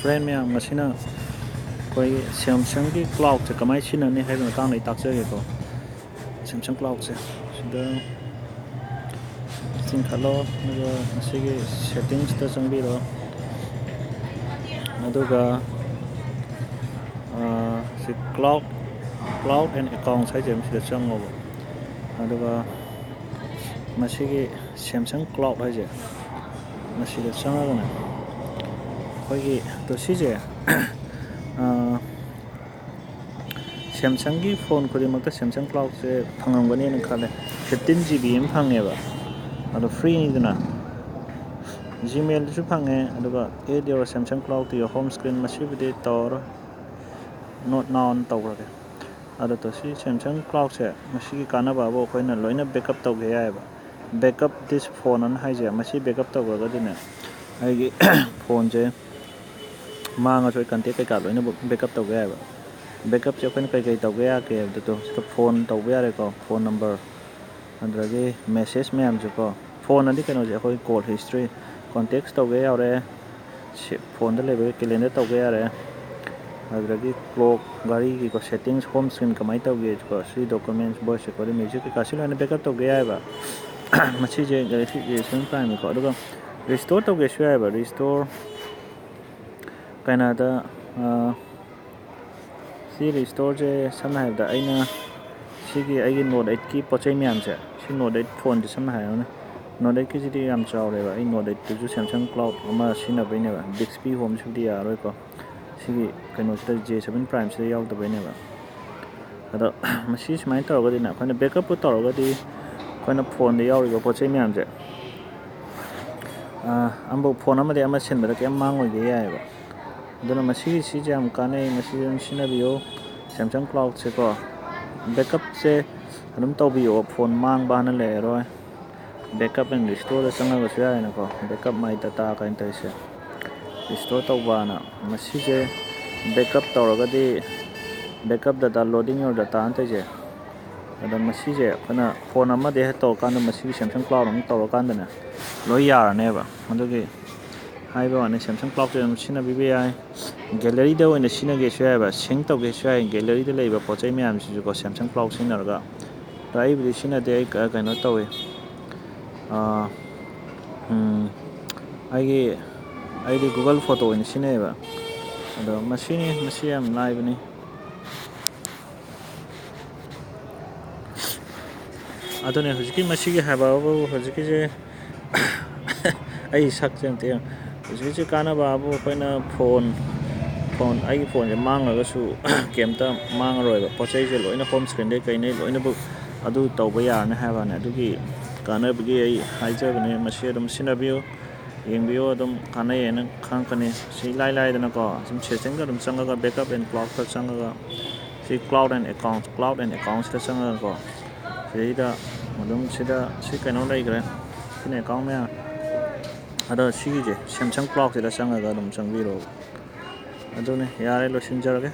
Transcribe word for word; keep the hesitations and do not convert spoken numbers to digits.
Friend ꯃꯌꯥꯝ, ꯉꯁꯤꯅ ꯑꯩꯈꯣꯏꯒꯤ ꯁꯦꯝꯁꯪꯒꯤ ꯀ꯭ꯂꯥꯎꯗꯁꯦ ꯀꯃꯥꯏꯅ ꯁꯤꯖꯤꯟꯅꯅꯤ ꯍꯥꯏꯕꯒꯤ ꯃꯇꯥꯡꯗ ꯑꯩ ꯇꯥꯛꯆꯒꯦꯀꯣ꯫ ꯁꯦꯝꯁꯪ ꯀ꯭ꯂꯥꯎꯗꯁꯦ ꯁꯤꯗ ꯆꯤꯡꯈꯠꯂꯣ, ꯑꯗꯨꯒ ꯃꯁꯤꯒꯤ ꯁꯦꯠꯇꯤꯡꯁꯇ ꯆꯪꯕꯤꯔꯣ, ꯑꯗꯨꯒ ꯁꯤ ꯀ꯭ꯂꯥꯎꯗ ꯀ꯭ꯂꯥꯎꯗ ꯑꯦꯟ ꯑꯦꯀꯥꯎꯟꯁ ꯍꯥꯏꯁꯦ ꯃꯁꯤꯗ ꯆꯪꯉꯣꯕ꯫ ꯑꯗꯨꯒ ꯃꯁꯤꯒꯤ ꯁꯦꯝꯁꯪ ꯀ꯭ꯂꯥꯎꯗ ꯍꯥꯏꯁꯦ ꯃꯁꯤꯗ ꯆꯪꯉꯒꯅꯦ, ꯑꯩꯈꯣꯏꯒꯤ ꯑꯗꯣ ꯁꯤꯁꯦ ꯁꯦꯝꯁꯪꯒꯤ ꯐꯣꯟ ꯈꯨꯗꯤꯡꯃꯛꯇ ꯁꯦꯝꯁꯪ ꯀ꯭ꯂꯥꯎꯗꯁꯦ ꯐꯪꯉꯝꯒꯅꯦꯅ ꯈꯜꯂꯦ꯫ ꯐꯤꯐꯇꯤꯟ ꯖꯤ ꯕꯤ ꯑꯃ ꯐꯪꯉꯦꯕ, ꯑꯗꯣ ꯐ꯭ꯔꯤꯅꯤꯗꯅ꯫ ꯖꯤꯃꯦꯜꯗꯁꯨ ꯐꯪꯉꯦ꯫ ꯑꯗꯨꯒ add your Samsung Cloud to your home screen, ꯃꯁꯤꯕꯨꯗꯤ ꯇꯧꯔꯔꯣꯏ, not now ꯇꯧꯈ꯭ꯔꯒꯦ꯫ ꯑꯗꯣ ꯁꯤ ꯁꯦꯝꯁꯪ ꯀ꯭ꯂꯥꯎꯗꯁꯦ ꯃꯁꯤꯒꯤ ꯀꯥꯟꯅꯕ ꯍꯥꯏꯕꯨ ꯑꯩꯈꯣꯏꯅ ꯂꯣꯏꯅ ꯕꯦꯛꯑꯞ ꯇꯧꯒꯦ ꯌꯥꯏꯑꯕ꯫ Backup this phone ꯑꯅ ꯍꯥꯏꯁꯦ, ꯃꯁꯤ ꯕꯦꯛꯑꯞ ꯇꯧꯈ꯭ꯔꯒꯗꯤꯅꯦ, ꯑꯩꯒꯤ ꯐꯣꯟꯁꯦ ꯃꯥꯡꯉꯁꯨ ꯑꯩ ꯀꯟꯇꯦꯛ ꯀꯩꯀꯥ ꯂꯣꯏꯅꯃꯛ ꯕꯦꯛꯑꯞ ꯇꯧꯕ ꯌꯥꯏꯑꯕ꯫ ꯕꯦꯛꯑꯞꯁꯦ ꯑꯩꯈꯣꯏꯅ ꯀꯩꯀꯩ ꯇꯧꯕ ꯌꯥꯒꯦ ꯍꯥꯏꯕꯗꯣ, ꯁꯤꯗ ꯐꯣꯟ ꯇꯧꯕ ꯌꯥꯔꯦꯀꯣ, ꯐꯣꯟ ꯅꯝꯕꯔ, ꯑꯗꯨꯗꯒꯤ ꯃꯦꯁꯦꯖ ꯃꯌꯥꯝꯁꯦꯀꯣ꯫ ꯐꯣꯟꯅꯗꯤ ꯀꯩꯅꯣꯁꯦ, ꯑꯩꯈꯣꯏ ꯀꯣꯜ ꯍꯤꯁꯇ꯭ꯔꯤ, ꯀꯣꯟꯇꯦꯛꯁ ꯇꯧꯕ ꯌꯥꯎꯔꯦ, ꯁꯤ ꯐꯣꯟꯗ ꯂꯩꯕꯒꯤ ꯀꯦꯂꯦꯟꯗꯔ ꯇꯧꯕ ꯌꯥꯔꯦ, ꯑꯗꯨꯗꯒꯤ ꯀ꯭ꯂꯣꯛ, ꯘꯔꯤꯒꯤꯀꯣ ꯁꯦꯠꯇꯤꯡꯁ, ꯍꯣꯝ ꯁ꯭ꯀ꯭ꯔꯤꯟ ꯀꯃꯥꯏꯅ ꯇꯧꯒꯦꯀꯣ, ꯁꯤ ꯗꯣꯀꯨꯃꯦꯟꯁ, ꯚꯣꯏꯁ ꯔꯦꯀꯣꯔꯗꯤꯡ, ꯃ꯭ꯌꯨꯖꯤꯛ ꯀꯩꯀꯥ ꯁꯤ ꯂꯣꯏꯅ ꯕꯦꯛꯑꯞ ꯇꯧꯕ ꯌꯥꯏꯑꯕ꯫ ꯃꯁꯤꯁꯦ ꯒꯦꯂꯦꯛꯁꯤ ꯖꯦ ꯁꯚꯦꯟ ꯄ꯭ꯔꯥꯏꯝꯅꯤꯀꯣ꯫ ꯑꯗꯨꯒ ꯔꯤꯁꯇꯣꯔ ꯇꯧꯒꯦꯁꯨ ꯌꯥꯏꯑꯕ꯫ ꯔꯤꯁꯇꯣꯔ ꯀꯩꯅꯣꯗ, ꯑ, ꯁꯤ ꯔꯤꯁꯇꯣꯔꯁꯦ ꯁꯝꯅ ꯍꯥꯏꯔꯕꯗ ꯑꯩꯅ ꯁꯤꯒꯤ ꯑꯩꯒꯤ ꯅꯣꯠ ꯑꯩꯠꯀꯤ ꯄꯣꯠ ꯆꯩ ꯃꯌꯥꯝꯁꯦ, ꯁꯤ ꯅꯣꯠ ꯑꯩꯠ ꯐꯣꯟꯁꯦ ꯁꯝꯅ ꯍꯥꯏꯔꯒꯅ ꯅꯣꯠ ꯑꯩꯠꯀꯤꯁꯤꯗꯤ ꯌꯥꯝ ꯆꯥꯎꯔꯦꯕ꯫ ꯑꯩ ꯅꯣꯠ ꯑꯩꯠꯇꯨꯁꯨ ꯁꯦꯝꯁꯪ ꯀ꯭ꯂꯥꯎꯗ ꯑꯃ ꯁꯤꯖꯤꯟꯅꯕꯩꯅꯦꯕ, ꯕꯤꯛꯁꯄꯤ ꯍꯣꯝꯁꯤꯕꯨꯗꯤ ꯌꯥꯔꯔꯣꯏꯀꯣ꯫ ꯁꯤꯒꯤ ꯀꯩꯅꯣꯁꯤꯗ, ꯖꯦ ꯁꯚꯦꯟ ꯄ꯭ꯔꯥꯏꯝꯁꯤꯗ ꯌꯥꯎꯗꯕꯩꯅꯦꯕ꯫ ꯑꯗꯣ ꯃꯁꯤ ꯁꯨꯃꯥꯏꯅ ꯇꯧꯔꯒꯗꯤꯅꯦ, ꯑꯩꯈꯣꯏꯅ ꯕꯦꯛꯑꯞꯄꯨ ꯇꯧꯔꯒꯗꯤ ꯑꯩꯈꯣꯏꯅ ꯐꯣꯟꯗ ꯌꯥꯎꯔꯤꯕ ꯄꯣꯠ ꯆꯩ ꯃꯌꯥꯝꯁꯦ, ꯑ, ꯑꯃꯕꯨ ꯐꯣꯟ ꯑꯃꯗꯒꯤ ꯑꯃ ꯁꯤꯟꯕꯗ ꯀꯩꯝ ꯃꯥꯡꯉꯣꯏꯒꯦ ꯌꯥꯏꯑꯕ꯫ ꯑꯗꯨꯅ ꯃꯁꯤꯒꯤꯁꯤꯁꯦ ꯌꯥꯝ ꯀꯥꯟꯅꯩ, ꯃꯁꯤ ꯑꯗꯨꯝ ꯁꯤꯖꯤꯟꯅꯕꯤꯌꯨ꯫ ꯁꯦꯝꯁꯪ ꯀ꯭ꯂꯥꯎꯗꯁꯦꯀꯣ, ꯕꯦꯛꯑꯞꯁꯦ ꯑꯗꯨꯝ ꯇꯧꯕꯤꯌꯣ, ꯐꯣꯟ ꯃꯥꯡꯕ ꯍꯥꯏꯅ ꯂꯩꯔꯔꯣꯏ꯫ Backup and restoreꯗ ꯆꯪꯉꯒꯁꯨ ꯌꯥꯔꯦꯅꯀꯣ, backup my data ꯀꯥꯏꯅ ꯇꯧꯔꯤꯁꯦ, ꯔꯤꯁꯇꯣꯔ ꯇꯧꯕꯅ꯫ ꯃꯁꯤꯁꯦ ꯕꯦꯛꯑꯞ ꯇꯧꯔꯒꯗꯤ, backup data, loading your data ꯅ ꯇꯧꯔꯤꯁꯦ꯫ ꯑꯗꯣ ꯃꯁꯤꯁꯦ ꯑꯩꯈꯣꯏꯅ ꯐꯣꯟ ꯑꯃꯗꯒꯤ ꯍꯦꯛ ꯇꯧꯔꯀꯥꯟꯗ, ꯃꯁꯤꯒꯤ ꯁꯦꯝꯁꯪ ꯀ꯭ꯂꯥꯎꯗ ꯑꯃ ꯇꯧꯔꯀꯥꯟꯗꯅꯦ, ꯂꯣꯏ ꯌꯥꯔꯅꯦꯕ꯫ ꯑꯗꯨꯒꯤ ꯍꯥꯏꯕ ꯋꯥꯅꯤ, ꯁꯦꯝꯁꯪ ꯀ꯭ꯂꯥꯎꯗꯁꯦ ꯑꯗꯨꯝ ꯁꯤꯖꯤꯟꯅꯕꯤꯕ ꯌꯥꯏ꯫ ꯒꯦꯂꯔꯤꯗ ꯑꯣꯏꯅ ꯁꯤꯖꯤꯟꯅꯒꯦꯁꯨ ꯌꯥꯏꯑꯕ, ꯁꯤꯡ ꯇꯧꯒꯦꯁꯨ ꯌꯥꯏ꯫ ꯒꯦꯂꯔꯤꯗ ꯂꯩꯕ ꯄꯣꯠ ꯆꯩ ꯃꯌꯥꯝꯁꯤꯁꯨꯀꯣ ꯁꯦꯝꯁꯪ ꯀ꯭ꯂꯥꯎꯗ ꯁꯤꯖꯤꯟꯅꯔꯒ, ꯑꯗꯣ ꯑꯩꯕꯨꯗꯤ ꯁꯤꯖꯤꯟꯅꯗꯦ, ꯑꯩ ꯀ-, ꯀꯩꯅꯣ ꯇꯧꯋꯦ꯫ ꯑꯥ, ꯎꯝ, ꯑꯩꯒꯤ, ꯑꯩꯗꯤ ꯒꯨꯒꯜ ꯐꯣꯇꯣ ꯑꯣꯏꯅ ꯁꯤꯖꯤꯟꯅꯩꯌꯦꯕ꯫ ꯑꯗꯣ ꯃꯁꯤꯅꯤ, ꯃꯁꯤ ꯌꯥꯝ ꯂꯥꯏꯕꯅꯤ꯫ ꯑꯗꯨꯅꯦ ꯍꯧꯖꯤꯛꯀꯤ ꯃꯁꯤꯒꯤ ꯍꯥꯏꯕꯕꯨ, ꯍꯧꯖꯤꯛꯀꯤꯁꯦ ꯑꯩ ꯁꯛꯁꯦ ꯑꯝꯇ ꯌꯦꯡꯉꯨ꯫ ꯍꯧꯖꯤꯛꯀꯤꯁꯦ ꯀꯥꯟꯅꯕ ꯍꯥꯏꯕꯨ ꯑꯩꯈꯣꯏꯅ ꯐꯣꯟ, ꯐꯣꯟ, ꯑꯩꯒꯤ ꯐꯣꯟꯁꯦ ꯃꯥꯡꯉꯒꯁꯨ ꯀꯩꯝꯇ ꯃꯥꯡꯉꯔꯣꯏꯕ, ꯄꯣꯠ ꯆꯩꯁꯦ ꯂꯣꯏꯅ ꯍꯣꯝ ꯁ꯭ꯀ꯭ꯔꯤꯟꯗꯩ ꯀꯩꯅꯩ ꯂꯣꯏꯅꯃꯛ ꯑꯗꯨ ꯇꯧꯕ ꯌꯥꯔꯅꯤ ꯍꯥꯏꯕ ꯋꯥꯅꯤ꯫ ꯑꯗꯨꯒꯤ ꯀꯥꯟꯅꯕꯒꯤ ꯑꯩ ꯍꯥꯏꯖꯕꯅꯦ, ꯃꯁꯤ ꯑꯗꯨꯝ ꯁꯤꯖꯤꯟꯅꯕꯤꯌꯨ, ꯌꯦꯡꯕꯤꯌꯨ, ꯑꯗꯨꯝ ꯀꯥꯟꯅꯩꯌꯦꯅ ꯈꯪꯉꯛꯀꯅꯤ꯫ ꯁꯤ ꯏꯂꯥꯏ ꯂꯥꯏꯗꯅꯀꯣ, ꯁꯨꯝ ꯁꯦꯠꯇꯤꯡꯗ ꯑꯗꯨꯝ ꯆꯪꯉꯒ, ꯕꯦꯛꯑꯞ ꯑꯦꯟ ꯀ꯭ꯂꯥꯎꯗꯇ ꯆꯪꯉꯒ, ꯁꯤ ꯀ꯭ꯂꯥꯎꯗ ꯑꯦꯟ ꯑꯦꯀꯥꯎꯟ, ꯀ꯭ꯂꯥꯎꯗ ꯑꯦꯟ ꯑꯦꯀꯥꯎꯟꯁꯤꯗ ꯆꯪꯉꯒꯀꯣ, ꯁꯤꯗꯩꯗ ꯑꯗꯨꯝ ꯁꯤꯗ ꯁꯤ ꯀꯩꯅꯣ ꯂꯩꯈ꯭ꯔꯦ, ꯁꯤꯅ ꯑꯦꯀꯥꯎꯟ ꯃꯌꯥꯝ꯫ ꯑꯗꯣ ꯁꯤꯒꯤꯁꯦ ꯁꯦꯝꯁꯪ ꯀ꯭ꯂꯥꯎꯗꯁꯤꯗ ꯆꯪꯉꯒ ꯑꯗꯨꯝ ꯆꯪꯕꯤꯔꯣ꯫ ꯑꯗꯨꯅꯤ, ꯌꯥꯔꯦ, ꯂꯣꯏꯁꯤꯟꯖꯔꯒꯦ꯫